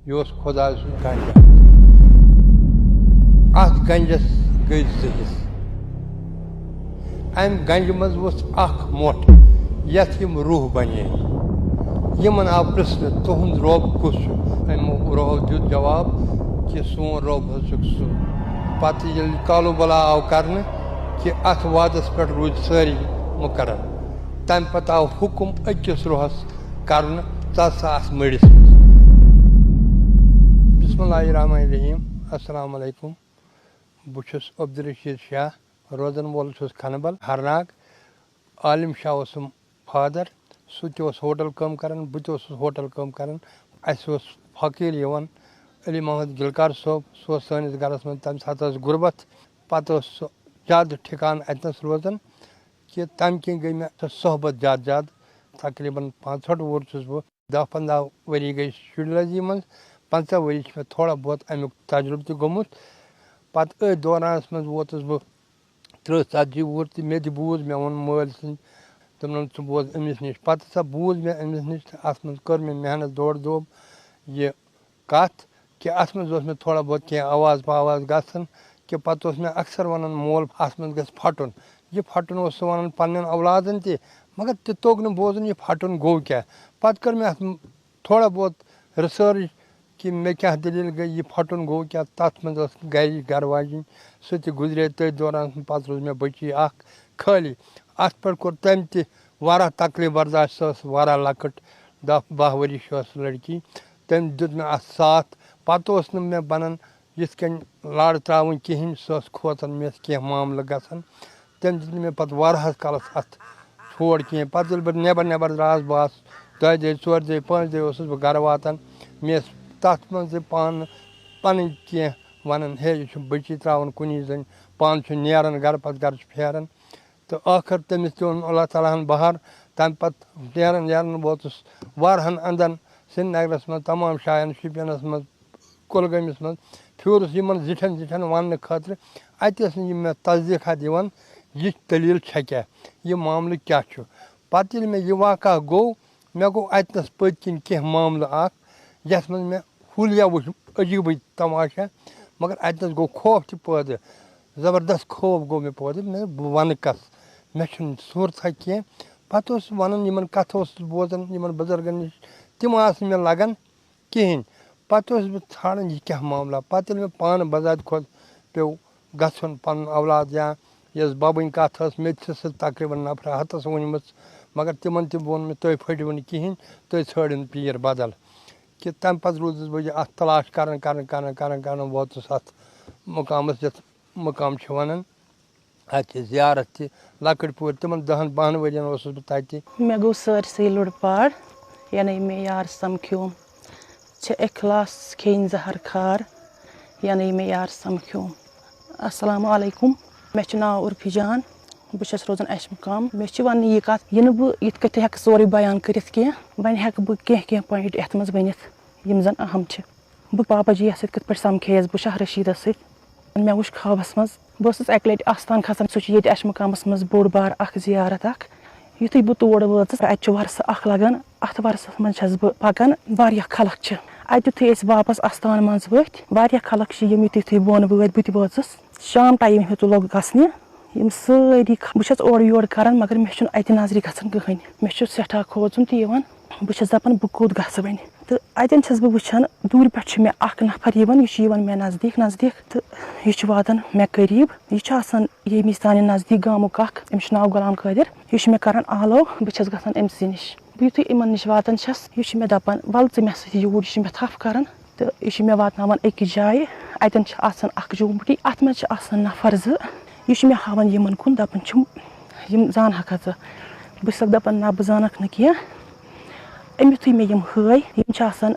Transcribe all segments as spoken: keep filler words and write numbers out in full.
یہِ اوس خۄداے سُنٛد گنج۔ اَتھ گنجس گٔے زٕ حصہٕ۔ اَمہِ گنجہِ منٛز ووٚتھ اکھ مۄٹھ، یَتھ یِم روح بنے۔ یِمن آو پرژھنہٕ، "تُہُنٛد رۄب کُس چھُ؟" أمۍ روحو دیُت جواب کہِ، "سون رۄب حظ چھُکھ سُہ۔" پتہٕ ییٚلہِ کالو بلا آو کرنہٕ کہِ اَتھ وادس پٮ۪ٹھ روٗدۍ سٲری مقرر، تَمہِ پتہٕ آو حُکُم أکِس روحس کرنہٕ، "ژٕ سا اَتھ مٔڑِس منٛز۔" بسم اللہ الرحمن الرحیم۔ السلام علیکم۔ بہٕ چھُس عبدالرشید شاہ، روزن وول چھُس کھنبل ہرناگ۔ عالم شاہ اوسُم فادر، سُہ تہِ اوس ہوٹل کٲم کران، بہٕ تہِ اوسُس ہوٹل کٲم کران۔ اَسہِ اوس فقیٖر یِوان، علی محمد گلکار صٲب، سُہ اوس سٲنِس گرس منٛز۔ تَمہِ ساتہٕ ٲس غُربت، پتہٕ اوس سُہ زیادٕ ٹھِکان اَتنَس روزان، کہِ تَمہِ کِنۍ گٔے مےٚ سۄ صحبت زیادٕ زیادٕ۔ تقریٖباً پانٛژھ ہٲٹھ وُہُر چھُس بہٕ، دَہ پنٛداہ ؤری گٔے شُرۍ لٲزی منٛز، پنٛژاہ ؤری چھِ مےٚ تھوڑا بہت اَمیُک تجرُبہٕ تہِ گوٚمُت۔ پتہٕ أتھۍ دورانَس منٛز ووتُس بہٕ ترٕٛہ ژتجی وُہُر تہِ۔ مےٚ تہِ بوٗز، مےٚ ووٚن مٲلۍ سٕنٛدۍ، تِمن، "ژٕ بوز أمِس نِش۔" پتہٕ ہسا بوٗز مےٚ أمِس نِش، تہٕ اَتھ منٛز کٔر مےٚ محنت، دورٕ دوب یہِ کَتھ کہِ اَتھ منٛز اوس مےٚ تھوڑا بہت کینٛہہ آواز پاواز گژھان، کہِ پَتہٕ اوس مےٚ اکثر وَنان، "مول، اَتھ منٛز گژھِ پھَٹُن۔" یہِ پھَٹُن اوس سُہ وَنان پنٛنٮ۪ن اولادَن تہِ، مگر تہِ توٚگ نہٕ بوزُن یہِ پھَٹُن گوٚو کیٛاہ۔ پَتہٕ کٔر مےٚ اَتھ م-، تھوڑا بہت research کہِ مےٚ کیٛاہ دٔلیٖل گٔے، یہِ پھَٹُن گوٚو کیٛاہ۔ تَتھ منٛز ٲس گَرِچ گَرٕ واجِنۍ، سُہ تہِ گُزرے تٔتھۍ دوران۔ پَتہٕ روٗز مےٚ بٔچی اَکھ خٲلی۔ اَتھ پٮ۪ٹھ کوٚر تٔمۍ تہِ واریاہ تکلیٖف برداشت۔ سۄ ٲس واریاہ لۄکٕٹ، دَہ باہ ؤرِش ٲس لٔڑکی۔ تٔمۍ دیُت مےٚ اَتھ ساتھ۔ پَتہٕ اوس نہٕ مےٚ بَنان یِتھ کٔنۍ لَڑ ترٛاوٕنۍ کِہیٖنۍ، سۄ ٲس کھوژان، مےٚ ٲسۍ کینٛہہ معاملہٕ گژھان۔ تٔمۍ دیُت نہٕ مےٚ پَتہٕ واریاہَس کالَس اَتھ ژھوڑ کینٛہہ۔ پَتہٕ ییٚلہِ بہٕ نٮ۪بَر نٮ۪بَر درٛاس، بہٕ آس دۄیہِ دۄہہِ، ژورِ دۄہہِ، پانٛژِ دۄہہِ اوسُس بہٕ گَرٕ واتان، مےٚ ٲس تَتھ منٛزٕے پانہٕ پَنٕنۍ کینٛہہ وَنان، "ہے، یہِ چھُ بٔچی ترٛاوان کُنی زٔنۍ، پانہٕ چھُ نیران گَرٕ پَتہٕ گَرٕ چھُ پھیران۔" تہٕ ٲخٕر تٔمِس تہِ اوٚن اللہ تعالیٰ ہَن بہار۔ تَمہِ پَتہٕ نیران نیران ووتُس واریاہَن اَنٛدَن، سرینگرَس منٛز، تمام جایَن، شُپینَس منٛز، کۄلگٲمِس منٛز پھیورُس یِمَن زِٹھٮ۪ن زِٹھٮ۪ن وَننہٕ خٲطرٕ۔ اَتہِ ٲس نہٕ یِم مےٚ تصدیٖقا دِوان، یہِ دٔلیٖل چھےٚ کیٛاہ، یہِ معاملہٕ کیٛاہ چھُ۔ پَتہٕ ییٚلہِ مےٚ یہِ واقعہ گوٚو، مےٚ گوٚو اَتہِ نَس پٔتۍ کِنۍ کینٛہہ معاملہٕ اَکھ، یَتھ منٛز مےٚ حُلیہ وٕچھ، عجیٖبٕے تماشہ، مگر اَتہِ نَس گوٚو خوف تہِ پٲدٕ، زبردست خوف گوٚو مےٚ پٲدٕ۔ مےٚ، بہٕ وَنہٕ کَس، مےٚ چھُنہٕ صوٗرتھا کینٛہہ۔ پَتہٕ اوسُس وَنان، یِمَن کَتھٕ اوسُس بوزان یِمَن بُزرگَن نِش، تِم آسہٕ نہٕ مےٚ لَگان کِہیٖنۍ۔ پَتہٕ اوسُس بہٕ ژھانٛڈان، یہِ کیٛاہ معاملہ۔ پَتہٕ ییٚلہِ مےٚ پانہٕ بَذاتِ خۄد پیوٚو گژھُن، پَنُن اولاد یا یۄس بَبٕنۍ کَتھ ٲس، مےٚ تہِ چھِ سُہ تقریٖباً نفرٕ ہَتَس ووٚنمُت، مگر تِمَن تہِ ووٚن مےٚ، "تُہۍ پھٔٹِو نہٕ کِہیٖنۍ، تُہۍ ژھٲنٛڈِو نہٕ پیٖر بدل۔" کہِ تَمہِ پَتہٕ روٗدُس بہٕ یہِ اَتھ تلاش کران، کران، کران، کران، کران ووتُس اَتھ مُقامَس، یَتھ مُقام چھِ وَنان۔ اَتہِ چھِ زیارت تہِ لۄکٕٹۍ پوٗرۍ، تِمَن دَہَن بَہَن ؤرِیَن اوسُس بہٕ تَتہِ۔ مےٚ گوٚو سٲرسٕے لُڑٕ پاڑ، یَنَے مےٚ یار سَمکھیوم۔ چھِ اخلاص کھیٚنۍ زہر خار، یَنَے مےٚ یار سَمکھیوم۔ السلام علیکم، مےٚ چھُ ناو عرفی جان، بہٕ چھَس روزان اَشہِ مُقام۔ مےٚ چھِ وَننہِ یہِ کَتھ، یہِ نہٕ بہٕ یِتھ کٔنۍ ہٮ۪کہٕ سورُے بیان کٔرِتھ کینٛہہ، وۄنۍ ہٮ۪کہٕ بہٕ کینٛہہ کینٛہہ point یَتھ منٛز ؤنِتھ، یِم زَن اہم چھِ۔ بہٕ پاپا جی یَس سۭتۍ کِتھ پٲٹھۍ سَمکھییَس بہٕ شاہ رشیٖدَس سۭتۍ؟ مےٚ وُچھ خوابَس منٛز، بہٕ ٲسٕس اَکہِ لَٹہِ آستان کھسان، سُہ چھُ ییٚتہِ اَشہِ مُقامَس منٛز بوٚڑ بار اَکھ زیارت اَکھ۔ یُتھُے بہٕ تور وٲژٕس، اَتہِ چھُ وَرسہٕ اَکھ لَگان، اَتھ وَرسَس منٛز چھَس بہٕ پَکان، واریاہ خلق چھِ اَتہِ۔ یُتھُے أسۍ واپَس اَستان منٛز وٲتھۍ، واریاہ خلق چھِ، یِم یُتھُے یُتھُے بۄن وٲتۍ، بہٕ تہِ وٲژٕس۔ شام time ہیوٗ تہِ لوٚگ گژھنہِ، یِم سٲری خ-، بہٕ چھَس اورٕ یورٕ کَران، مگر مےٚ چھُنہٕ اَتہِ نظرِ گژھان کٕہٕنۍ۔ مےٚ چھُ سٮ۪ٹھاہ کھوژُن تہِ یِوان۔ بہٕ چھَس دَپان، بہٕ کوٚت گژھٕ وۄنۍ؟ تہٕ اَتٮ۪ن چھَس بہٕ وٕچھان، دوٗرِ پٮ۪ٹھ چھُ مےٚ اَکھ نفر یِوان، یہِ چھُ یِوان مےٚ نزدیٖک نزدیٖک، تہٕ یہِ چھُ واتان مےٚ قریٖب۔ یہِ چھُ آسان ییٚمی سانہِ نزدیٖک گامُک اَکھ، أمِس چھُ ناو غلام قٲدِر۔ یہِ چھُ مےٚ کَران آلو، بہٕ چھَس گژھان أمۍ سٕے نِش۔ بہٕ یُتھُے یِمَن نِش واتان چھَس، یہِ چھُ مےٚ دَپان، "وَلہٕ ژٕ مےٚ سۭتۍ یوٗرۍ۔" یہِ چھُ مےٚ تھَپھ کَران تہٕ یہِ چھُ مےٚ واتناوان أکِس جایہِ۔ اَتٮ۪ن چھِ آسان اَکھ جھوپڑی، اَتھ منٛز چھِ آسان نفر زٕ۔ یہِ چھُ مےٚ ہاوان یِمَن کُن، دَپان چھُم، "یِم زانہٕ ہاکھا ژٕ؟" بہٕ چھَسَکھ دَپان، "نہ، بہٕ زانَکھ نہٕ کینٛہہ۔" أمۍ یُتھُے مےٚ یِم ہٲے، یِم چھِ آسان،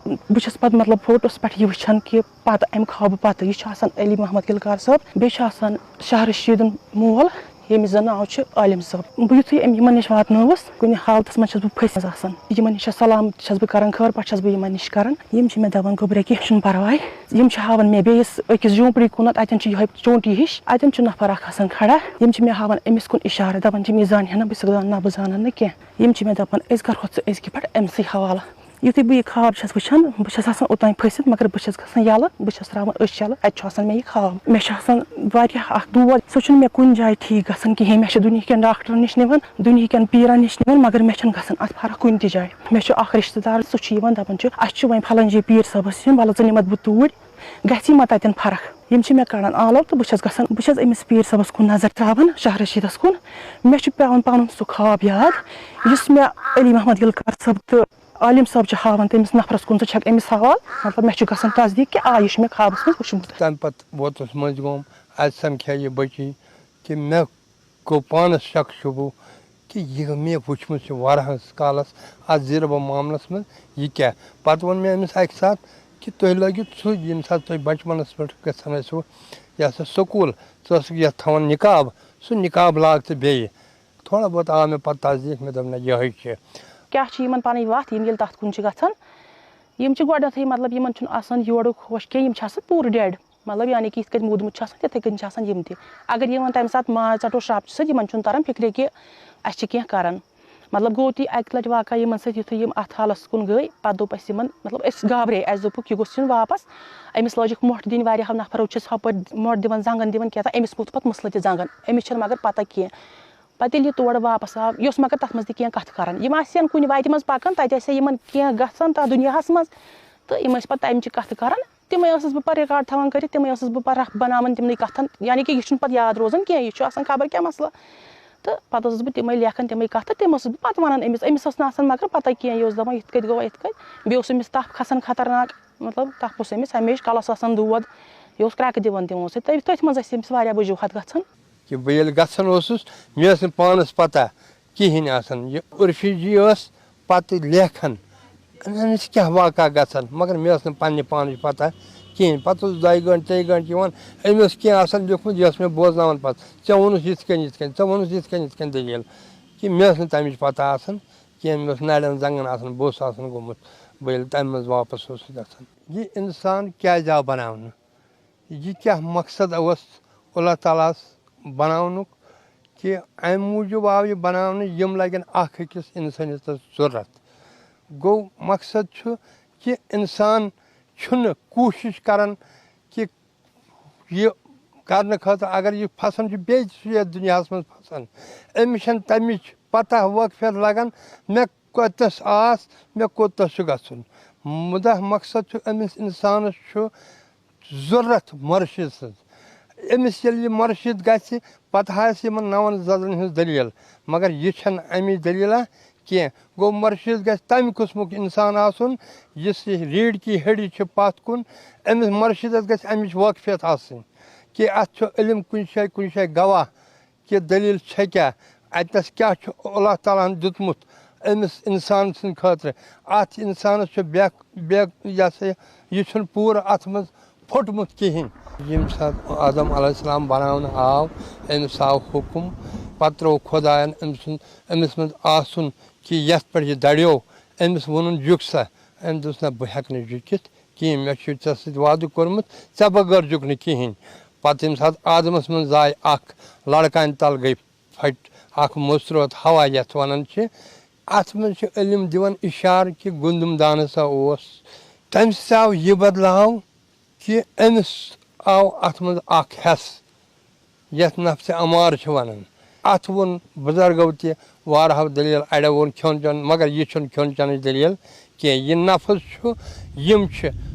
بہٕ چھَس پَتہٕ مطلب فوٹوَس پٮ۪ٹھ یہِ وٕچھان کہِ پَتہٕ اَمہِ خوابہٕ پَتہٕ، یہِ چھُ آسان علی محمد گلکار صٲب، بیٚیہِ چھُ آسان شاہ رشیٖدُن مول، ییٚمِس زَن ناو چھُ عالم صٲب۔ بہٕ یُتھُے أمۍ یِمَن نِش واتنٲوٕس، کُنہِ حالتَس منٛز چھَس بہٕ پھٔسۍ منٛز آسان۔ یِمَن نِش چھَس سلام چھَس بہٕ کَران، خٲر پٲٹھۍ چھَس بہٕ یِمَن نِش کَران۔ یِم چھِ مےٚ دَپان، "گوٚبرا، کینٛہہ چھُنہٕ پَرواے۔" یِم چھِ ہاوان مےٚ بیٚیِس أکِس جھونپڑی کُنَتھ، اَتٮ۪ن چھِ یِہوٚے چونٹی ہِش، اَتٮ۪ن چھُ نفر اَکھ آسان کھڑا۔ یِم چھِ مےٚ ہاوان أمِس کُن اِشارٕ، دَپان چھِ، "یہِ زانہِ ہا نہ؟" بہٕ چھَسَکھ دَپان، "نہ، بہٕ زانَن نہٕ کینٛہہ۔" یِم چھِ مےٚ دَپان، "أسۍ کَرہوتھ ژٕ أزکہِ پٮ۪ٹھ أمۍ سٕے حوالہٕ۔" یُتھُے بہٕ یہِ خواب چھَس وٕچھان، بہٕ چھَس آسان اوٚتام پھٔسِتھ، مگر بہٕ چھَس گژھان یَلہٕ، بہٕ چھَس ترٛاوان أچھ یَلہٕ، اَتہِ چھُ آسان مےٚ یہِ خواب۔ مےٚ چھُ آسان واریاہ اَکھ دود، سُہ چھُنہٕ مےٚ کُنہِ جایہِ ٹھیٖک گژھان کِہیٖنۍ۔ مےٚ چھِ دُنہِکٮ۪ن ڈاکٹرَن نِش نِوان، دُنہِکٮ۪ن پیٖرَن نِش نِوان، مگر مےٚ چھَنہٕ گژھان اَتھ فرق کُنہِ تہِ جایہِ۔ مےٚ چھُ اَکھ رِشتہٕ دار، سُہ چھُ یِوان دَپان چھُ، اَسہِ چھُ وۄنۍ پھلٲنۍ جایہِ پیٖر صٲبَس یُن، وَلہٕ ژٕ نِمَتھ بہٕ توٗرۍ، گژھی ما تَتٮ۪ن فرق۔ یِم چھِ مےٚ کَڑان آلو تہٕ بہٕ چھَس گژھان، بہٕ چھَس أمِس پیٖر صٲبَس کُن نظر ترٛاوان، شاہ رشیٖدَس کُن۔ مےٚ چھُ پٮ۪وان پَنُن سُہ خواب یاد، یُس مےٚ علی محمد یلکار صٲب تہٕ عالم صٲب چھِ ہاوان تٔمِس نفرَس کُن، ژٕ چھَکھ أمِس حوال۔ مطلب، مےٚ چھُ گژھان تصدیٖق کہِ آ، یہِ چھُ مےٚ خوابَس منٛز وٕچھمُت۔ تَمہِ پَتہٕ ووتُس مٔنٛزۍ گوم، اَتہِ سَمکھے یہِ بٔچی کہِ مےٚ گوٚو پانَس شک شبوٗ کہِ یہِ مےٚ وٕچھمُت چھُ واریاہَس کالَس اَتھ زیٖربا معاملَس منٛز، یہِ کیٛاہ؟ پَتہٕ ووٚن مےٚ أمِس اَکہِ ساتہٕ کہِ تُہۍ لٲگِو سُہ، ییٚمہِ ساتہٕ تُہۍ بَچپَنَس پٮ۪ٹھ گژھان ٲسِو، یہِ ہسا سکوٗل، ژٕ ٲسٕکھ یَتھ تھاوان نِقاب، سُہ نِقاب لاگ ژٕ بیٚیہِ۔ تھوڑا بہت آو مےٚ پَتہٕ تصدیٖق، مےٚ دوٚپ، نہ، یِہوٚے چھِ۔ کیٛاہ چھِ یِمَن پَنٕنۍ وَتھ، یِم ییٚلہِ تَتھ کُن چھِ گژھان، یِم چھِ گۄڈٕنٮ۪تھٕے، مطلب، یِمَن چھُنہٕ آسان یورُک ہوش کینٛہہ، یِم چھِ آسان پوٗرٕ dead۔ مطلب، یعنی کہِ یِتھ کٔنۍ موٗدمُت چھُ آسان، تِتھَے کٔنۍ چھِ آسان یِم تہِ۔ اگر یِمَن تَمہِ ساتہٕ ماز ژَٹو شرٛاپچہِ سۭتۍ، یِمَن چھُنہٕ تَران فِکرے کہِ اَسہِ چھِ کینٛہہ کَران۔ مطلب، گوٚو تہِ اَکہِ لَٹہِ واقعہ یِمَن سۭتۍ، یُتھُے یِم اَتھ حالَس کُن گٔے، پَتہٕ دوٚپ اَسہِ یِمَن، مطلب، أسۍ گابرے، اَسہِ دوٚپُکھ، یہِ گوٚژھ یُن واپَس۔ أمِس لٲجِکھ مۄٹھ دِنۍ، واریاہو نفرو چھِس ہُپٲرۍ مۄٹھ دِوان، زنٛگَن دِوان کیٛاہ تام، أمِس موٚتھ پَتہٕ مُسلہٕ تہِ زنٛگَن، أمِس چھَنہٕ مگر پَتہ کینٛہہ۔ پَتہٕ ییٚلہِ یہِ تورٕ واپَس آو، یہِ اوس مگر تَتھ منٛز تہِ کینٛہہ کَتھٕ کَران۔ یِم آسہِ ہن کُنہِ وَتہِ منٛز پَکان، تَتہِ آسہِ ہا یِمَن کینٛہہ گژھان تَتھ دُنیاہَس منٛز، تہٕ یِم ٲسۍ پَتہٕ تَمہِ چہِ کَتھٕ کَران۔ تِمَے ٲسٕس بہٕ پَتہٕ record تھاوان کٔرِتھ، تِمَے ٲسٕس بہٕ پَتہٕ رَف بَناوان تِمنٕے کَتھَن، یعنی کہِ یہِ چھُنہٕ پَتہٕ یاد روزان کینٛہہ، یہِ چھُ آسان خبر کیٛاہ مسلہٕ۔ تہٕ پَتہٕ ٲسٕس بہٕ تِمَے لیکھان، تِمَے کَتھٕ، تِم ٲسٕس بہٕ پَتہٕ وَنان أمِس۔ أمِس ٲس نہٕ آسان مگر پَتہ کینٛہہ، یہِ اوس دَپان، یِتھ کٔنۍ گوٚو، یِتھ کٔنۍ۔ بیٚیہِ اوس أمِس تَپھ کھَسان خطرناک، مطلب، تَپھ اوس أمِس ہمیشہِ، کَلَس آسان دود، یہِ اوس کرٛٮ۪کہٕ دِوان تِمو سۭتۍ۔ تٔتھۍ، تٔتھۍ منٛز ٲسۍ أمِس واریاہ وجوٗہات گژھان۔ کہِ بہٕ ییٚلہِ گژھان اوسُس، مےٚ ٲس نہٕ پانَس پَتہ کِہیٖنۍ آسان۔ یہِ عرفی جی ٲس پَتہٕ لیکھان، أمِس کیٛاہ واقعہ گژھان، مگر مےٚ ٲس نہٕ پنٛنہِ پانٕچ پَتہ کِہیٖنۍ۔ پَتہٕ اوس دۄیہِ گٲنٛٹہِ، ترٛیٚیہِ گٲنٛٹہِ یِوان، أمۍ اوس کینٛہہ آسان لیوٚکھمُت، یہِ ٲس مےٚ بوزناوان پَتہٕ، "ژےٚ ووٚنُتھ یِتھ کٔنۍ، یِتھ کٔنۍ، ژےٚ ووٚنُتھ یِتھ کٔنۍ، یِتھ کٔنۍ دٔلیٖل"۔ کہِ مےٚ ٲس نہٕ تَمِچ پَتہ آسان کینٛہہ، مےٚ اوس نَرٮ۪ن زنٛگَن آسان، بہٕ اوسُس آسان گوٚمُت، بہٕ ییٚلہِ تَمہِ منٛز واپَس اوسُس گژھان۔ یہِ اِنسان کیٛازِ آو بَناونہٕ؟ یہِ کیٛاہ مقصد اوس اللہ تعالیٰ ہَس بناونُک؟ کہِ اَمہِ موٗجوٗب آو یہِ بناونہٕ، یِم لگن اکھ أکِس اِنسٲنیتَس ضوٚرتھ۔ گوٚو، مقصد چھُ کہِ اِنسان چھُنہٕ کوٗشِش کران کہِ یہِ کرنہٕ خٲطرٕ، اگر یہِ پھسان چھُ، بیٚیہِ چھُ یَتھ دُنیاہَس منٛز پھسان، أمِس چھَنہٕ تَمِچ پتہ وٲقفیت لگان، مےٚ کَتَس آس، مےٚ کوٚتَس چھُ گژھُن۔ مُدا مقصد چھُ، أمِس اِنسانَس چھُ ضوٚرَتھ مُرشِد سٕنٛز۔ أمِس ییٚلہِ یہِ مُرشِد گژھِ، پَتہٕ آسہِ یِمَن نَوَن زَدَن ہٕنٛز دٔلیٖل۔ مگر یہِ چھَنہٕ اَمی دٔلیٖلہ کینٛہہ۔ گوٚو، مُرشِد گژھِ تَمہِ قٕسمُک اِنسان آسُن، یُس یہِ ریٖڑھ کی ہیٚڑی چھِ پَتھ کُن، أمِس مُرشِدَس گژھِ اَمِچ وٲقفیت آسٕنۍ کہِ اَتھ چھُ علم کُنہِ جایہِ، کُنہِ جایہِ گواہ۔ کہِ دٔلیٖل چھےٚ کیٛاہ؟ اَتہِ نَس کیٛاہ چھُ اللہ تعالیٰ ہَن دیُتمُت أمِس اِنسان سٕنٛدِ خٲطرٕ؟ اَتھ اِنسانَس چھُ بے، بے، یہِ ہسا یہِ، یہِ چھُنہٕ پوٗرٕ اَتھ منٛز پھوٚٹمُت کِہیٖنۍ۔ ییٚمہِ ساتہٕ آدم علیہ السلام بَناونہٕ آو، أمِس آو حُکُم، پَتہٕ ترٛوو خۄدایَن أمۍ سُنٛد، أمِس منٛز آسُن کہِ یَتھ پٮ۪ٹھ یہِ دَریو، أمِس ووٚنُن، "جُک سا۔" أمۍ دوٚپُس، "نہ، بہٕ ہٮ۪کہٕ نہٕ جُکِتھ کِہیٖنۍ، مےٚ چھُے ژےٚ سۭتۍ وعدٕ کوٚرمُت، ژےٚ بغٲر جُکہٕ نہٕ کِہیٖنۍ۔" پَتہٕ ییٚمہِ ساتہٕ آدمَس منٛز زاے اَکھ لَڑکانہِ تَل گٔے پھٹۍ، اَکھ موٚژروت ہوا یَتھ وَنان چھِ، اَتھ منٛز چھُ علم دِوان اِشارٕ کہِ گُندُم دانہٕ سا اوس۔ تَمہِ سۭتۍ آو یہِ بدلاو کہِ أمِس آو اَتھ منٛز اَکھ حٮ۪س، یَتھ نفسِ اَمار چھِ وَنان۔ اَتھ ووٚن بُزرگو تہِ واریاہو دٔلیٖل، اَڑیو ووٚن کھیوٚن چیوٚن، مگر یہِ چھُنہٕ کھیوٚن چیوٚنٕچ دٔلیٖل کینٛہہ۔ یہِ نفس چھُ، یِم چھِ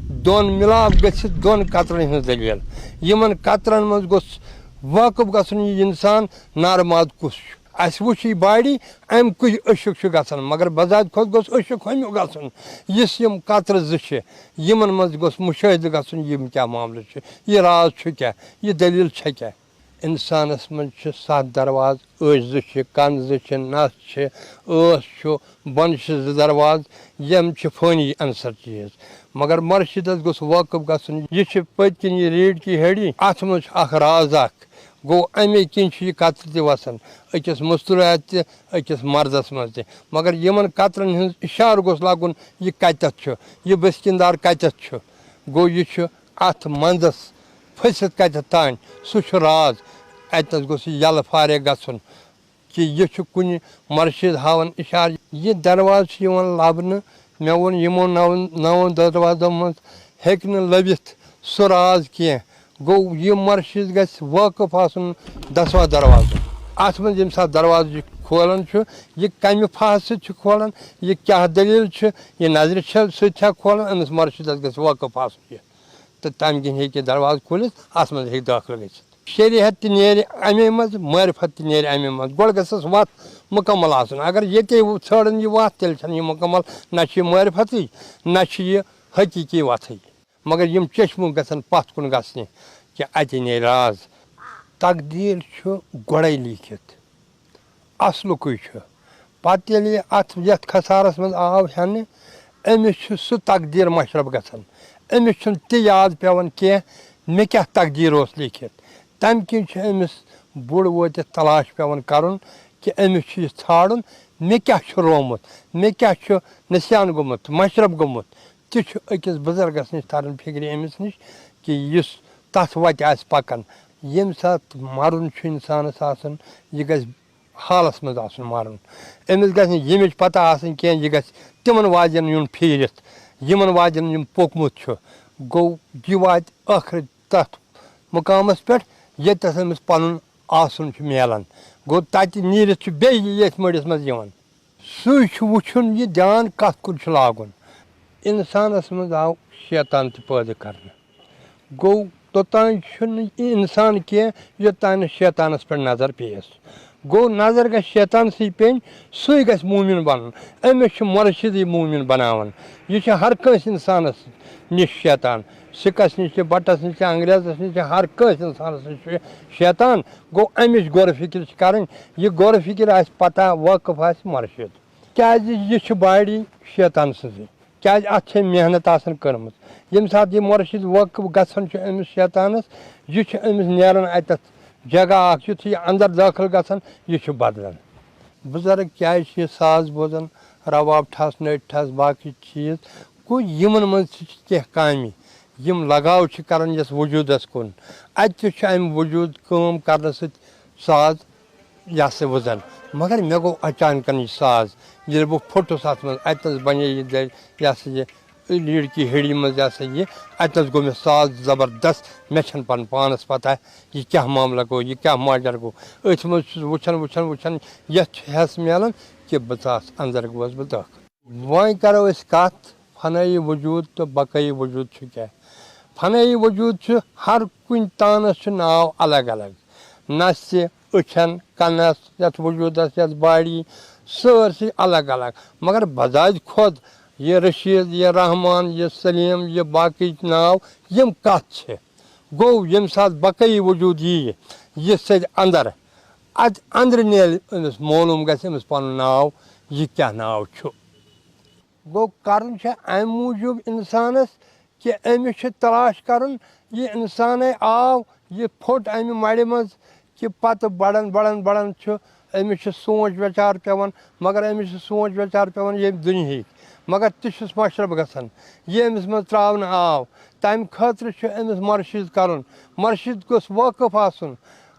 دۄن مِلاپ گٔژھِتھ دۄن قطرن ہٕنٛز دٔلیٖل۔ یِمن قطرن منٛز گوٚژھ وٲقف گژھُن یہِ اِنسان، نارٕ ماد کُس چھُ۔ اَسہِ وُچھ یہِ باڈی، اَمہِ کُے عشق چھُ گژھان، مگر بذات خۄد گوٚژھ عشق ہُمیُک گژھُن، یُس یِم قطرٕ زٕ چھِ، یِمن منٛز گوٚژھ مُشٲہدٕ گژھُن، یِم کیٛاہ معاملہٕ چھِ، یہِ راز چھُ کیٛاہ، یہِ دٔلیٖل چھےٚ کیٛاہ۔ اِنسانَس منٛز چھِ سَتھ دروازٕ، أچھ زٕ چھِ، کَن زٕ چھِ، نَس چھِ، ٲس چھُ، بۄنہٕ چھِ زٕ دروازٕ، یِم چھِ فٲنی عنصر چیٖز۔ مگر مُرشِدَس گوٚژھ وٲقف گژھُن، یہِ چھِ پٔتۍ کِنۍ یہِ ریٖڑھ کی ہیٚڑی، اَتھ منٛز چھُ اَکھ راز اَکھ۔ گوٚو، اَمے کِنۍ چھِ یہِ قطرٕ تہِ وَسان، أکِس مُستوٗرات تہِ، أکِس مَردَس منٛز تہِ۔ مگر یِمَن قطرَن ہٕنٛز اِشارٕ گوٚژھ لَگُن، یہِ کَتٮ۪تھ چھُ، یہِ بٔسکِن دار کَتٮ۪تھ چھُ۔ گوٚو، یہِ چھُ اَتھ منٛزَس پھٔسِتھ کَتٮ۪تھ تانۍ، سُہ چھُ راز۔ اَتہِ نَس گوٚژھ یہِ یَلہٕ فارغ گژھُن کہِ یہِ چھُ کُنہِ مُرشِد ہاوان اِشارٕ۔ یہِ دروازٕ چھُ یِوان لَبنہٕ مےٚ ووٚن، یِمو نَوَن، نَوَن دروازو منٛز ہیٚکہِ نہٕ لٔبِتھ سُہ راز کینٛہہ۔ گوٚو، یہِ مرشد گژھِ وٲقف آسُن دَسواں دروازُک۔ اَتھ منٛز ییٚمہِ ساتہٕ دروازٕ یہِ کھولان چھُ، یہِ کَمہِ فاہہٕ سۭتۍ چھُ کھولان، یہِ کیٛاہ دٔلیٖل چھِ، یہِ نظرِ چھےٚ سۭتۍ چھا کھولان، أمِس مرشدَس گژھِ وٲقف آسُن یہِ۔ تہٕ تَمہِ کِنۍ ہیٚکہِ یہِ دروازٕ کھوٗلِتھ، اَتھ منٛز ہیٚکہِ دٲخلہٕ گٔژھِتھ۔ شریعت تہِ نیرِ اَمے منٛز، معرفت تہِ نیرِ اَمے منٛز۔ گۄڈٕ گژھٮ۪س وَتھ مُکمل آسُن۔ اگر ییٚتے ژھٲڑَن یہِ وَتھ، تیٚلہِ چھَنہٕ یہِ مُکمل، نہ چھِ یہِ معرفتٕے، نہ چھِ یہِ حقیٖقی وَتھٕے۔ مگر یِم چشمہٕ گژھن پَتھ کُن گژھنہِ کہِ اَتہِ نیرِ راز۔ تقدیٖر چھُ گۄڈَے لیٖکھِتھ۔ اَصلُکُے چھُ۔ پَتہٕ ییٚلہِ یہِ اَتھ، یَتھ خسارَس منٛز آو ہٮ۪نہٕ، أمِس چھُ سُہ تقدیٖر مَشرَف گژھان۔ أمِس چھُنہٕ تہِ یاد پٮ۪وان کینٛہہ، مےٚ کیٛاہ تقدیٖر اوس لیٖکھِتھ۔ تَمہِ کِنۍ چھُ أمِس بُڑٕ وٲتِتھ تلاش پٮ۪وان کَرُن کہِ أمِس چھُ یہِ ژھانٛڈُن، مےٚ کیٛاہ چھُ روومُت، مےٚ کیٛاہ چھُ نسیان گوٚمُت، مَشرَف گوٚمُت۔ تہِ چھُ أکِس بُزرگَس نِش تَران فِکرِ أمِس نِش کہِ یُس تَتھ وَتہِ آسہِ پَکان۔ ییٚمہِ ساتہٕ مَرُن چھُ اِنسانَس آسان، یہِ گژھِ حالَس منٛز آسُن مَرُن۔ أمِس گژھِ نہٕ ییٚمِچ پَتہ آسٕنۍ کینٛہہ، یہِ گژھِ تِمَن وادٮ۪ن یُن پھیٖرِتھ، یِمَن وادٮ۪ن یِم پوٚکمُت چھُ۔ گوٚو، یہِ واتہِ ٲخرٕ تَتھ مُقامَس پٮ۪ٹھ، ییٚتٮ۪تھ أمِس پَنُن آسُن چھُ میلان۔ گوٚو، تَتہِ نیٖرِتھ چھُ بیٚیہِ ییٚتھۍ مٔڈِس منٛز یِوان۔ سُے چھُ وٕچھُن، یہِ دیان کَتھ کُن چھُ لاگُن۔ اِنسانَس منٛز آو شیطان تہِ پٲدٕ کَرنہٕ۔ گوٚو، توٚتام چھُنہٕ یہِ اِنسان کینٛہہ، یوٚتام نہٕ شیطانَس پٮ۪ٹھ نظر پیٚیَس۔ گوٚو، نظر گژھِ شیطانسٕے پیٚنۍ، سُے گژھِ موٗمِن بَنُن۔ أمِس چھُ مُرشِدٕے موٗمِن بَناوان۔ یہِ چھُ ہر کٲنٛسہِ اِنسانَس نِش شیطان۔ سِکَس نِش تہِ، بَٹَس نِش تہِ، انگریزَس نِش تہِ، ہر کٲنٛسہِ اِنسانَس نِش چھُ شیطان۔ گوٚو، اَمِچ غور فِکر چھِ کَرٕنۍ۔ یہِ غور فِکر آسہِ پَتہ، وٲقف آسہِ مُرشِد۔ کیٛازِ یہِ چھِ باڈی شیطان سٕنٛزٕے۔ کیٛازِ اَتھ چھےٚ محنت آسان کٔرمٕژ۔ ییٚمہِ ساتہٕ یہِ مُرشِد وٲقف گژھان چھُ أمِس شیطانَس، یہِ چھُ أمِس نیران اَتٮ۪تھ جگہ اَکھ، یُتھُے یہِ اَندَر دٲخٕل گژھان، یہِ چھُ بدلان۔ بُزرگ کیٛازِ چھِ یہِ ساز بوزان، رباب ٹھَس، نٔٹۍ ٹھَس، باقٕے چیٖز؟ گوٚو، یِمَن منٛز تہِ چھِ کینٛہہ کامہِ، یِم لگاو چھِ کران یَتھ وجوٗدَس کُن۔ اَتہِ تہِ چھُ اَمہِ وجوٗد کٲم کرنہٕ سۭتۍ ساز یہِ ہسا وٕزن۔ مگر مےٚ گوٚو اچانکن یہِ ساز، ییٚلہِ بہٕ پھوٚٹُس اَتھ منٛز، اَتہِ نَس بنے یہِ دٔلۍ، یہِ ہسا یہِ لیٖڈ کی ہیڑی منٛز، یہِ ہسا یہِ، اَتہِ نَس گوٚو مےٚ ساز زبردست۔ مےٚ چھَنہٕ پَنُن پانَس پَتہ یہِ کیٛاہ معاملہ گوٚو، یہِ کیٛاہ ماجر گوٚو۔ أتھۍ منٛز چھُس وٕچھان، وٕچھان، وٕچھان، یَتھ چھُ حٮ۪س میلان کہِ بہٕ ژاس اَندَر، گوس بہٕ دٲخٕل۔ وۄنۍ کَرو أسۍ کَتھ، فنٲیی وجوٗد تہٕ بقٲیی وجوٗد چھُ کیٛاہ؟ فنٲیی وجوٗد چھُ، ہر کُنہِ تانَس چھُ ناو الگ الگ۔ نَسہِ، أچھَن، کَنَس، یَتھ وجوٗدَس، یَتھ باڈی، سٲرسٕے الگ الگ۔ مگر بذات خۄد یہِ رشیٖد، یہِ رحمان، یہِ سلیٖم، یہِ باقٕے ناو، یِم کَتھ چھِ؟ گوٚو، ییٚمہِ ساتہٕ بقٲیی وجوٗد یِیہِ، یہِ سیٚدِ اَندَر، اَتہِ اَندرٕ نیرِ أمِس معلوٗم گژھِ أمِس پَنُن ناو، یہِ کیٛاہ ناو چھُ۔ گوٚو، کَرُن چھُ اَمہِ موٗجوٗب اِنسانَس کہِ أمِس چھُ تلاش کَرُن، یہِ اِنسانَے آو، یہِ پھوٚٹ اَمہِ مَڑِ منٛز، کہِ پَتہٕ بَڑان، بَڑان، بَڑان چھُ أمِس چھُ سونٛچ وٮ۪چار پٮ۪وان، مگر أمِس چھُ سونٛچ وٮ۪چار پٮ۪وان ییٚمہِ دُنیہٕکۍ، مگر تہِ چھُس مَشرَف گژھان، یہِ أمِس منٛز ترٛاونہٕ آو۔ تَمہِ خٲطرٕ چھُ أمِس مُرشِد کَرُن، مُرشِد گوٚژھ وٲقف آسُن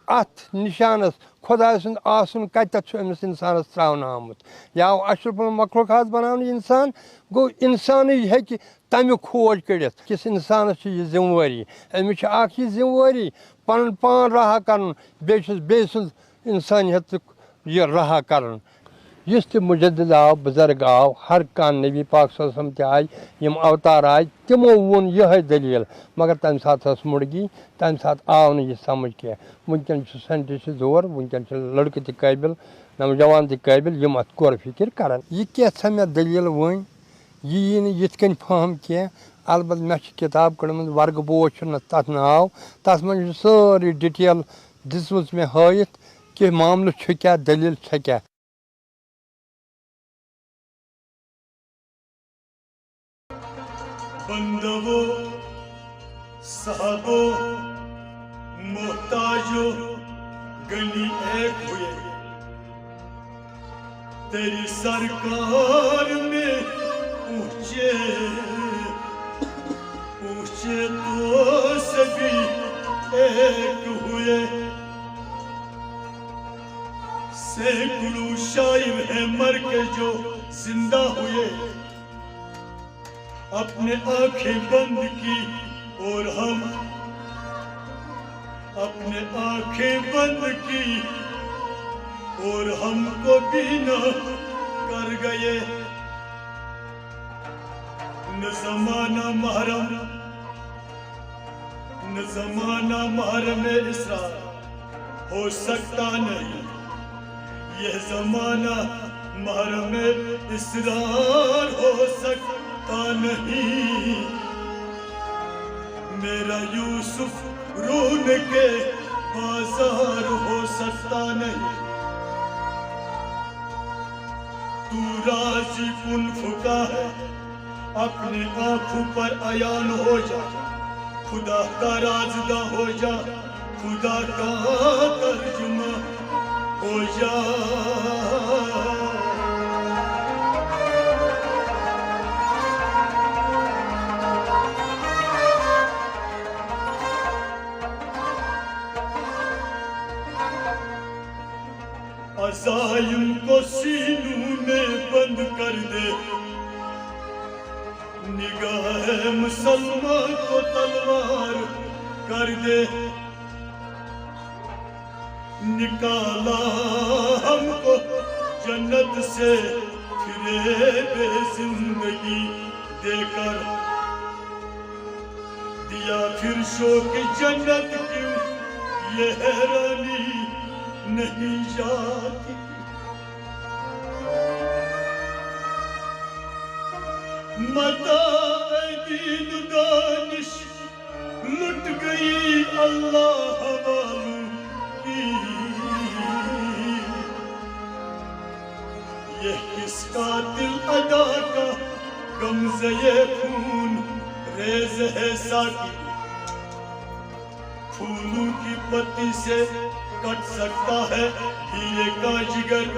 اَتھ نِشانَس، خۄداے سُنٛد آسُن کَتٮ۪تھ چھُ أمِس اِنسانَس ترٛاونہٕ آمُت۔ یا آو اشرف المخلوقات بَناونہٕ اِنسان، گوٚو اِنسانٕے ہیٚکہِ تَمیُک کھوج کٔڑِتھ۔ کِس اِنسانَس چھِ یہِ ذِمہٕ وٲری، أمِس چھِ اَکھ یہِ ذِمہٕ وٲری پَنُن پان رہا کَرُن، بیٚیہِ چھُس بیٚیہِ سٕنٛز اِنسٲنیتُک یہِ رہا کَرُن۔ یُس تہِ مُجدد آو، بُزرگ آو، ہر کانٛہہ نبی پاک صلی اللہ علیہ وسلم تہِ آے، یِم اوتار آے، تِمو ووٚن یِہوٚے دٔلیٖل، مگر تَمہِ ساتہٕ ٲس مُڑگی، تَمہِ ساتہٕ آو نہٕ یہِ سَمٕجھ کینٛہہ۔ وٕنکٮ۪ن چھُ ساینٹِسٹ زور، وٕنکٮ۪ن چھِ لٔڑکہٕ تہِ قٲبِل، نوجوان تہِ قٲبِل، یِم اَتھ غور فِکِر کَرَن۔ یہِ کینٛژھا مےٚ دٔلیٖل ؤنۍ، یہِ یی نہٕ یِتھ کٔنۍ فہم کینٛہہ۔ البتہ مےٚ چھِ کِتاب کٔڑمٕژ، ورگہٕ بوج چھُ نہٕ تَتھ ناو، تَتھ منٛز چھِ سٲرٕے ڈِٹیل دِژمٕژ مےٚ ہٲیِتھ کہِ معاملہٕ چھُ کیٛاہ، دٔلیٖل چھےٚ کیٛاہ۔ بندو، صاحبو، محتاجو، غنی ایک ہوئے۔ تیری سرکار میں پہنچے، پہنچے تو سبھی ایک ہوئے۔ سینکڑوں شاعر ہیں مر کے جو زندہ ہوئے۔ اپنے آنکھیں بند کی اور ہم اپنے آنکھیں بند کی اور ہم کو بینا کر گئے۔ نہ زمانہ محرم، نہ زمانہ محرم اسرار ہو سکتا نہیں، یہ زمانہ محرم اسرار ہو سکتا نہیں۔ میرا یوسف رون کے بازار ہو سکتا نہیں۔ تو راضی کن فکا ہے، اپنے آنکھوں پر عیان ہو جا، خدا کا رازداں ہو جا، خدا کا ترجمہ ہو جا۔ عزائم کو سینوں میں بند کر دے، نگاہ مسلمان کو تلوار کر دے۔ نکالا ہم کو جنت سے فریب زندگی دے کر، دیا پھر شوق جنت کیوں یہ حیرانی نہیں جاتی۔ متاع دین دانش لٹ گئی اللہ والوں کی، یہ کس قاتل ادا کا غمزۂ خون ریز ہے ساقی؟ پھولوں کی پتی سے کٹ سکتا ہے ہیرے کا جگر،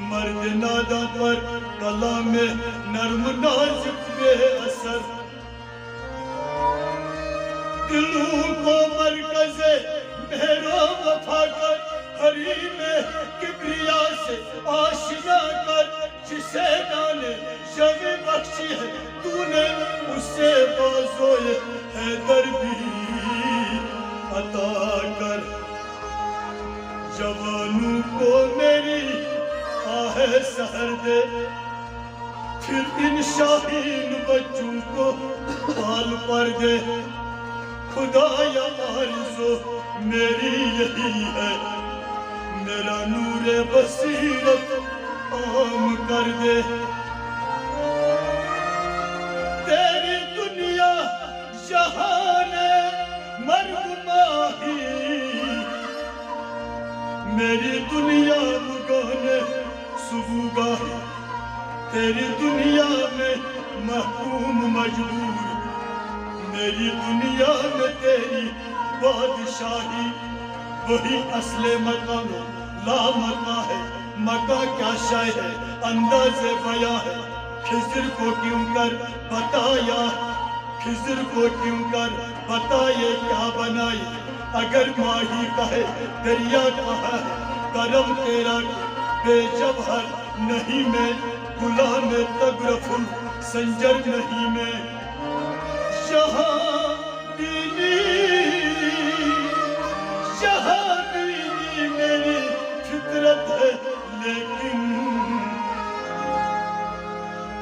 مرد ناداں پر کلام نرم نازک بے اثر۔ دلوں کو مرکز مہر و وفا کر، حریم کبریا سے آشنا کر، جسے نان شوی بخشی ہے تو نے، اسے بازوئے حیدر بھی عطا کر۔ جوانوں کو میری آہ سحر دے، پھر ان شاہین بچوں کو پال پر دے۔ خدایا آرزو میری یہی ہے، میرا نور بصیرت عام کر دے۔ تیری دنیا جہان مرگ ماہی، میری دنیا مگان صبح گاہی۔ تیری دنیا میں محکوم مجبور، میری دنیا میں تیری بادشاہی۔ وہی اصل مکان و لامکاں ہے، مکان کیا شے ہے، انداز بیاں ہے۔ خضر کو کیوں کر بتایا، خضر کو کیوں کر بتائے کیا بنائی؟ اگر ماہی کہے دریا کہاں ہے، کرم تیرا بے جوہر نہیں میں، غلام تگرف السنجر نہیں میں۔ جہاں بینی، جہاں بینی میری فطرت ہے، لیکن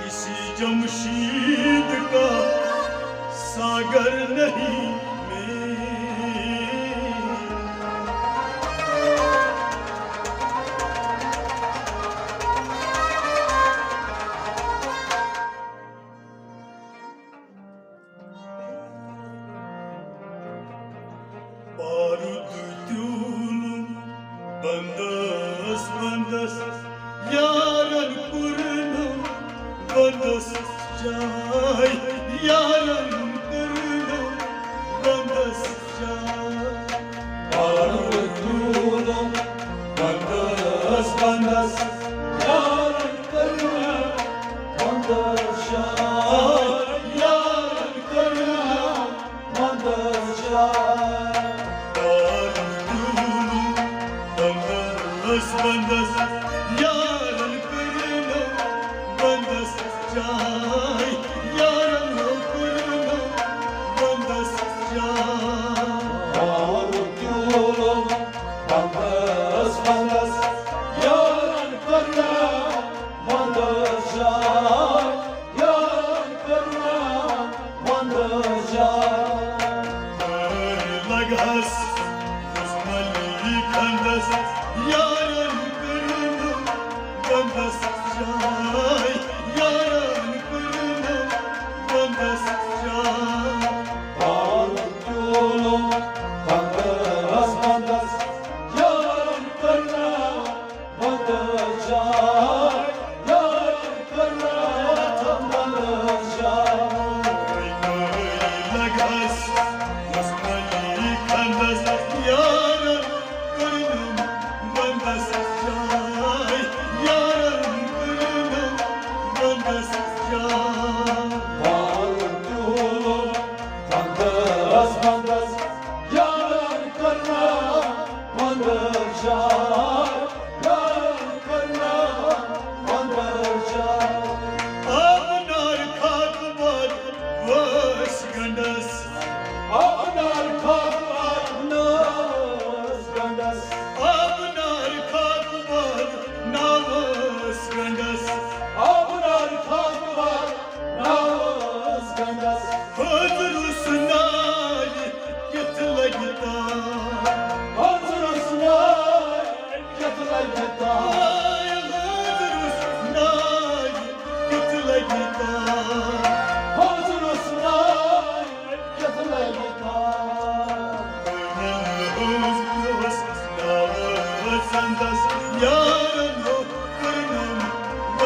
کسی جمشید کا ساگر نہیں میں۔ بارود تیولم بندس بندس، یارن کرنم بندس جاے، یارن کرنم بندس جاے۔ بارود تیولم بندس بندس، یارن کرنم بندس جاے، یارن کرنم بندس جاے۔ بارود تیولم بندس بندس، یارن کرنم بندس جاے، یارن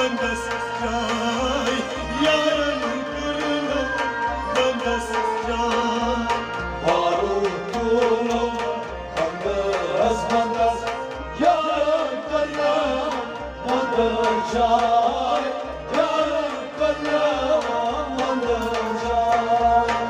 بندس جاے، یارن کٔرٕم بندس جاے۔ فاروق تُلُم بندس، بندس، یارن کٔرٕم بندس جاے، یارن کٔرٕم بندس جاے۔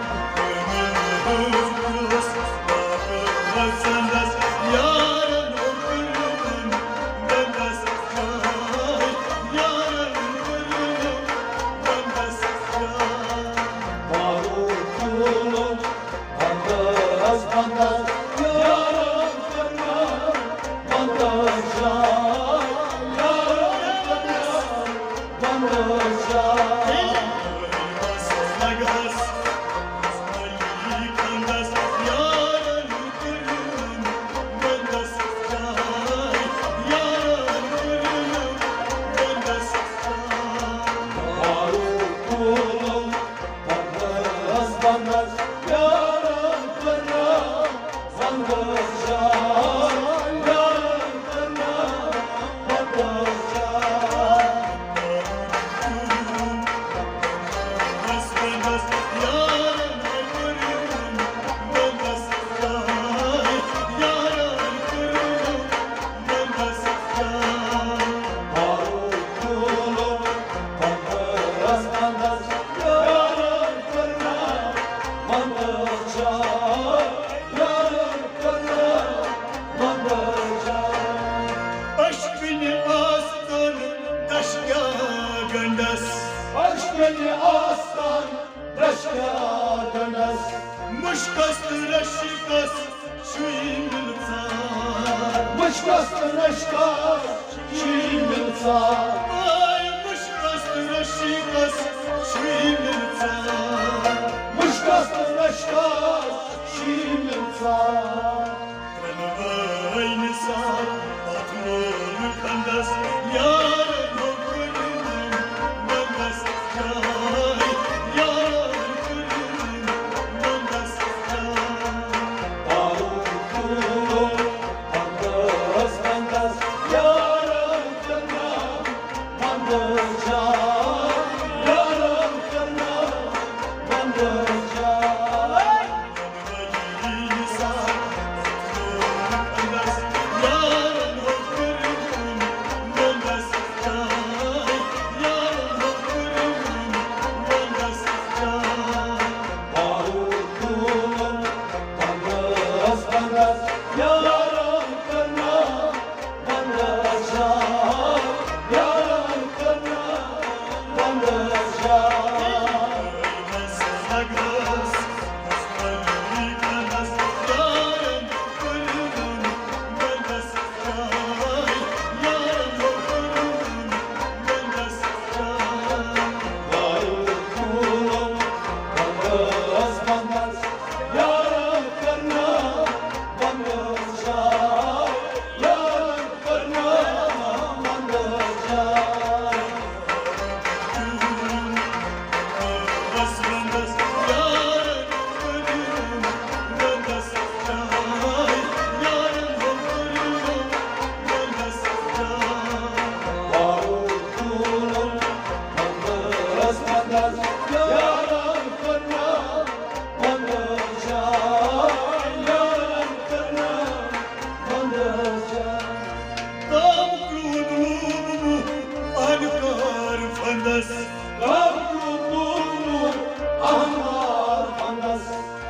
اشکنہِ آستان دشکیا گنڈس۔ اشکنہِ آستان دشکیا گنڈس۔ مشکس تہٕ رشکس چھُے مِلژار۔ مشکس تہٕ رشکس چھُے مِلژار۔ آے مشکس تہٕ رشکس چھُے مِلژار۔ مشکس تہٕ رشکس چھُے مِلژار۔ ترٛنوٲے نثار، اتھ لول کھنڈس، یارن ہو کٔرٕم بندس جاے، یارن کٔرٕم بندس جاے۔ فاروق تُلُم بندس، بندس، یارن کٔرٕم بندس جاے، یارن کٔرٕم بندس جاے۔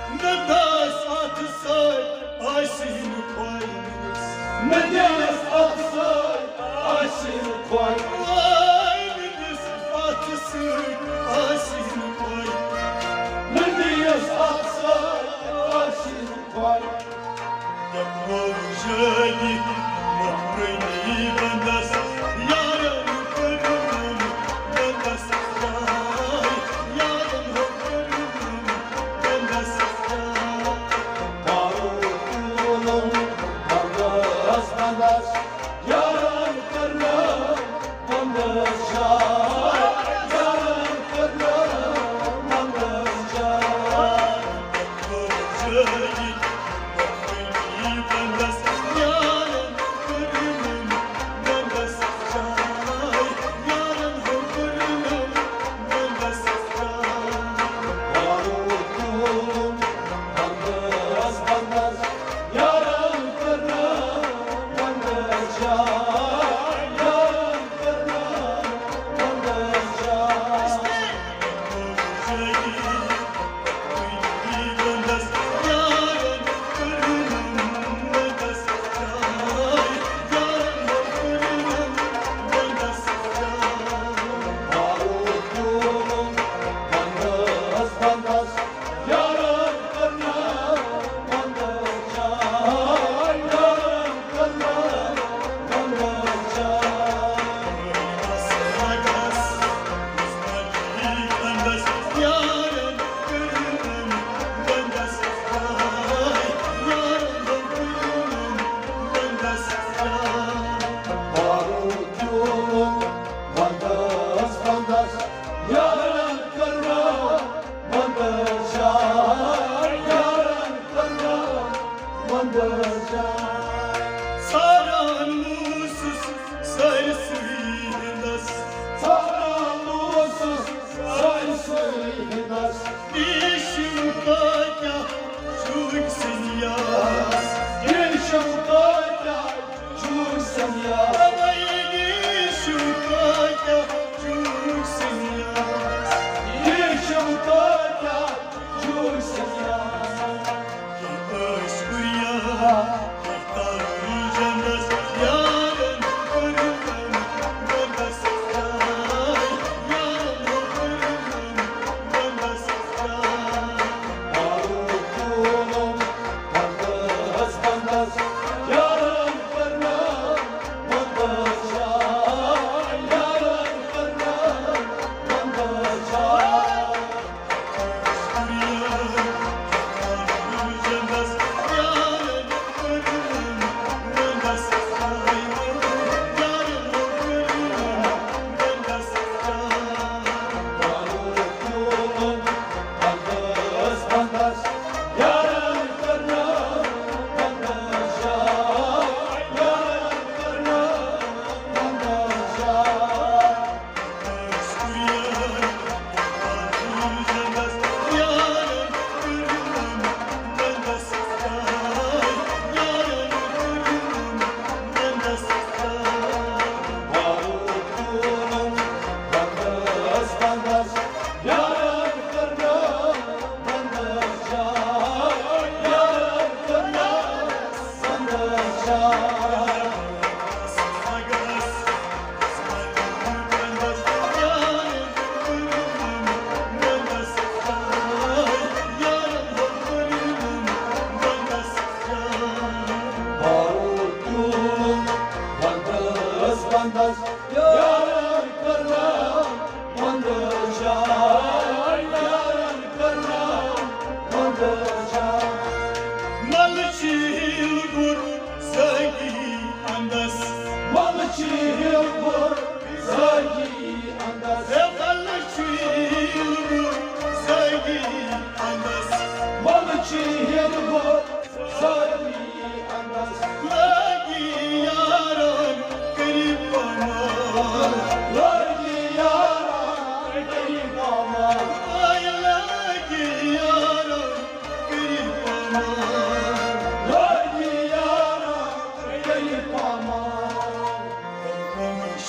نہ داس اتھ سۭتۍ آسہِ نہٕ پاے۔ نہ دِیَس اتھ سۭتۍ آسہِ نہٕ پاے۔ آے نہ دِیَس اتھ سۭتۍ آسہِ نہٕ پاے۔ نہ دِیَس اتھ سۭتۍ آسہِ نہٕ پاے۔ یَتھ موجودی مخفی بندس، یارن کٔرٕم بندس جاے، یارن ہو کٔرٕم بندس جاے۔ فاروق تُلُم بندس، بندس، یارن کٔرٕم بندس جاے، یارن کٔرٕم بندس جاے۔ ریشم کٲتیٛاہ چھُکھ سنیاس، ریشم کٲتیٛاہ چھُکھ سنیاس۔ اوے ریشم کٲتیٛاہ چھُکھ سنیاس، ریشم کٲتیٛاہ چھُکھ سنیاس۔ ٲسۍ کُریا، تَل جنس یارن کٔرٕم وندس جاے، یارن کٔرٕم وندس جاے۔ فاروق تُلُم وندس وندس، یارن کٔرٕم وندس جاے، یارن کٔرٕم وندس جاے۔ ملہٕ چھِ ہِل گُر سٲری اندس۔ ملہٕ چھِ ہِل گُر سٲری اندس۔ ہے ملہٕ چھِ ہِل گُر سٲری اندس۔ ملہٕ چھِ ہِل گُر سٲری اندس۔ لٲگی یارن کٔرِو پامال۔ لٲگی یارن کٔرِو پامال۔ اے لٲگی یارن کٔرِو پامال۔ لٲگی یارن کٔرِو پامال۔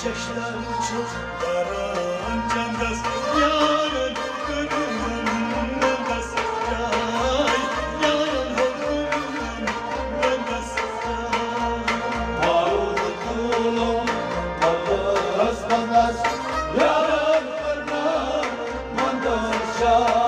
ششتر چھُ کران چندس، یارن کٔرٕم وندس جاے، یارن ہو کٔرٕم وندس جاے۔ بارود تُلُم وندس وندس، یارن کٔرٕم وندس جاے،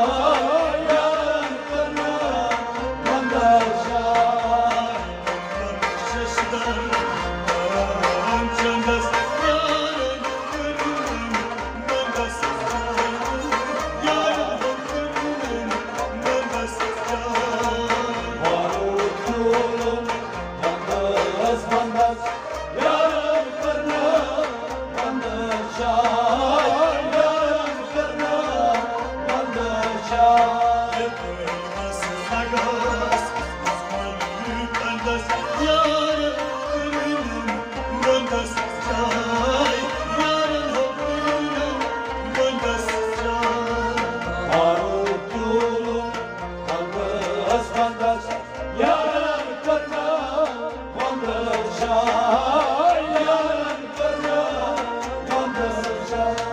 یارن کٔرٕم وندس جاے۔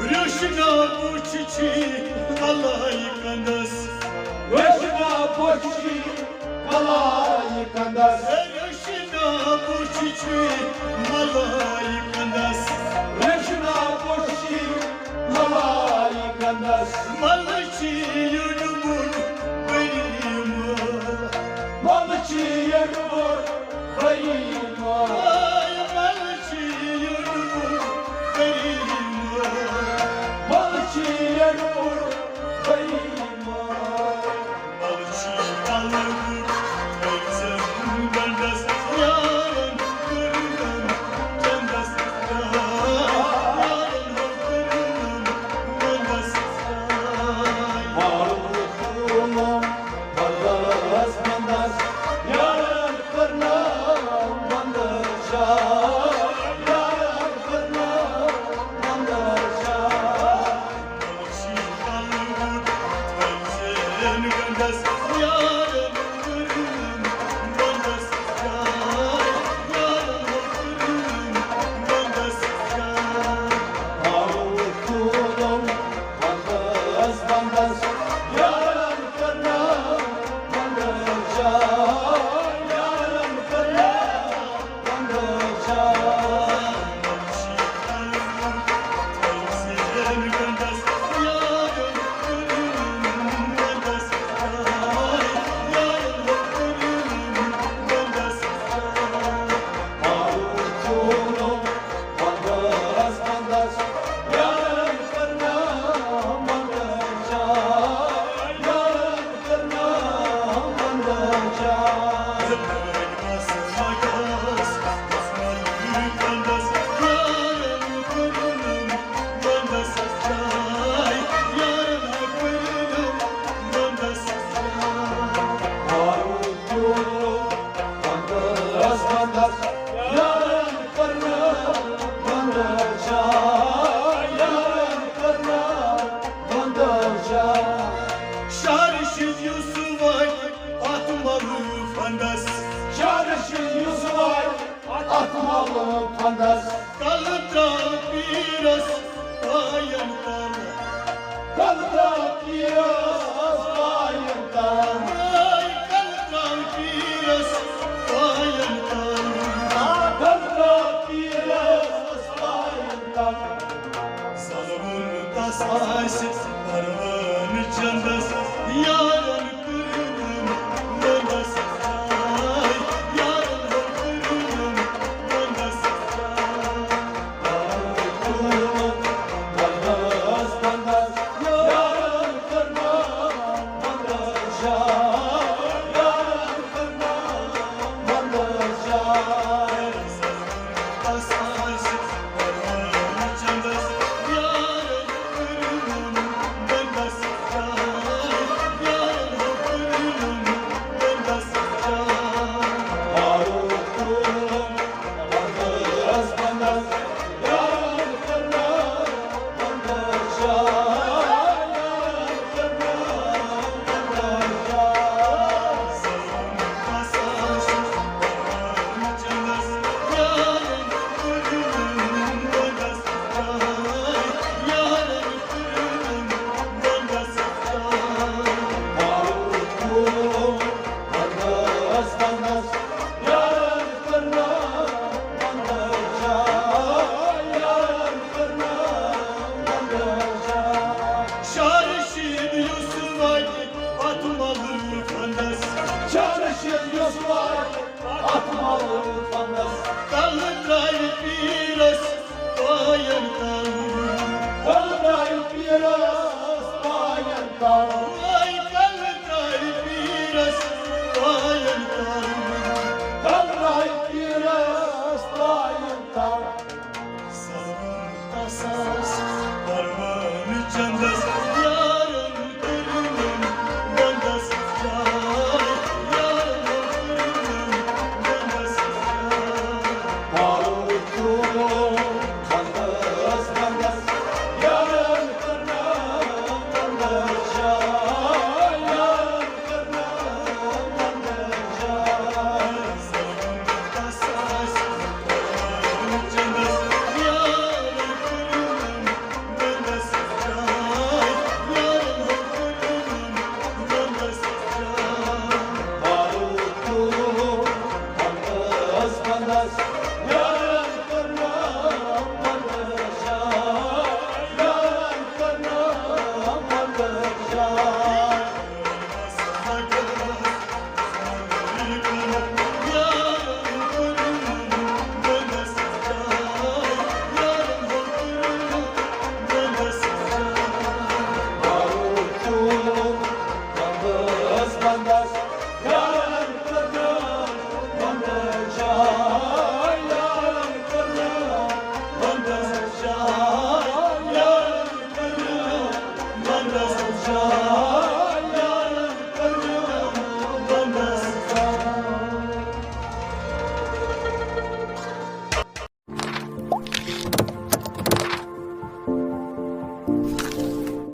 ریشنا بُچھ چھی کلائے کندس۔ ریشنا بُچھ چھی کلائے کندس۔ ریشنا بُچھ چھی ملائے کندس۔ ریشنا بُچھ چھی ملائے کندس۔ ملہٕ چھِ یُڈ بُڈ پری مال۔ ملہٕ چھِ یُڈ بُڈ پری مال۔ ملہٕ چھِ یُڈ بُڈ پری مال۔ ملہٕ چھِ یُڈ بُڈ پری مال۔ ملہٕ چھِ کلہٕ بُڈ أژن گنڈس، یارن کٔرٕم چندس آسہِ پروانہٕ چندس، یارن کٔرٕنم ونٛدس جاے، یارن ہو کٔرٕنم ونٛدس جاے۔ شاہ رشید یُس واتہِ اتھ ملہٕ فندس۔ شاہ رشید یُس واتہِ اتھ ملہٕ فندس۔ کلہٕ ترٛاوِ پیٖرس پاین تل۔ کلہٕ ترٛاوِ پیٖرس پاین تل۔ وٲے کلہٕ ترٛاوِ پیٖرس پاین تل۔ کلہٕ ترٛاوِ پیٖرس پاین تل۔ سرور تساس پروانہٕ چندس، یارن کٔرٕنم ونٛدس جاے، یارن کٔرٕنم ونٛدس جاے۔ پارو ترٛوو ونٛدس ونٛدس، یارن کٔرٕنم ونٛدس جاے، یارن کٔرٕنم ونٛدس جاے۔